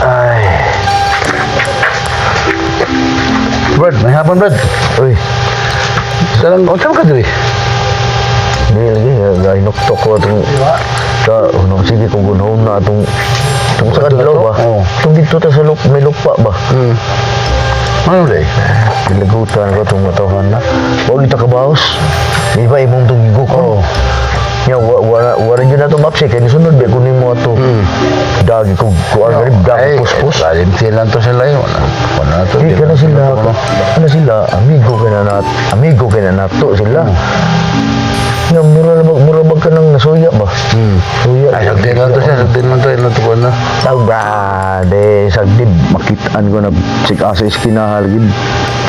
Ay. Brad, may hapon, Brad. Uy, Sarang, unsa man ka diri? Di lagi gainuktok ko atong sa ano, sige kung gunhon na atong atong sa kadlaw ba? Oo. Itong dito ta sa lup, may lupa ba? Ano day? Gilagutan ko itong matawahan na. Huwag ito kabaos. Di ba imong itong gigukon? Oo. Nya, wa wa wa rin yun na itong mapsi. Kaya nisunod ba kunin mo ato. Dagi ko, kuan gani, dagi puspos. Lalim sila to sila yun. Wala, wala na to. Di ka na sila, ano sila, amigo ka na nat, amigo ka na nato sila. Nya, mura na mura ba ka nang nasuya ba? Suya. Ay, sagdi lang to siya. Sagdi lang to. Ilan to ko na. Tawag brade, sagdi, makitaan ko na sikasa iskinaha lagi.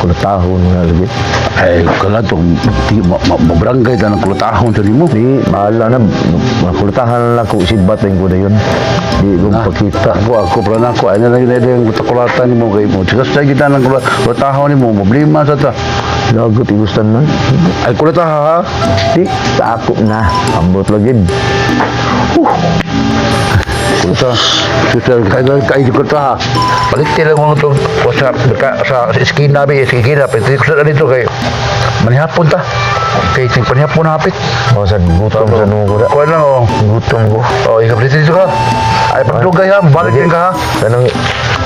Kulatahon na lagi. Ay, kala to. Di, mabrangay ta ng kulutahon sa nimo. Di, bahala na, makulatahan na lang ko, sibatin ko na yun. Di ko pakita. Ako, ako, plano ako. Ay, na lang yun yung kulatan nimo kay mo. Tigas sa kita ng kulutahon nimo. Problema sa ta. Lagot, igustan man. Ay, kulataha ha? Di, takot na. Ambot lagi. Kulata. Susah, kaya kaya kulataha. Balik tila mo ito sa, sa iskina, bi, iskina. Pwede ko sa dito kay manihapon ta. Kay ting panihapon na hapit. Oh, sa gutom sa nung ko da. Kuha lang oh. Gutom ko. Oh, ikaw dito ka. Ay, pagdugay ha, balik din ka ha. Kanang,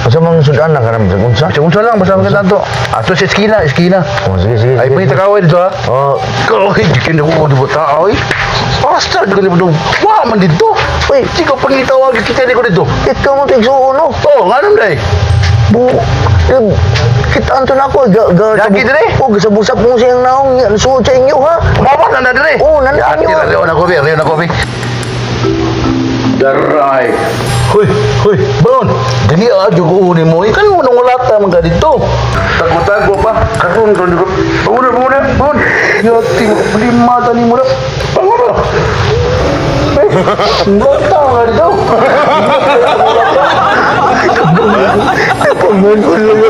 asa mang sudan na kanang sa unsa? Sa unsa lang, basta maganda to. Ato sa iskina, iskina. Oh, sige, sige. Ay, sige, pangita sige. ka dito ha. Oh, Kaway, di ko di ba oy. Basta, di ko di ba Wa man dito. Uy. Di ko pangitawag kita di ko dito. Ikaw mo tigsuon, no? Oh, nga naman day. Bu, eh, kitaan to na ako. Ga, ga, Lagi dire? Oh, gasabusap mo siyang naong. Yan, suod sa inyo, ha? Mama na na dire. Oh, nana Yati inyo. na, Leo na kopi, Leo na kopi. Daray. Hoy, hoy, bangon. Dili ah, jugo ni mo. Ikaw mo nang wala ta man ka dito. Tago-tago pa. Karon karon ko. Bangon na, bangon na, bangon. Yati mo lima tani mo na. Bangon na. Eh, wala ta man ka dito. Paman ko lang.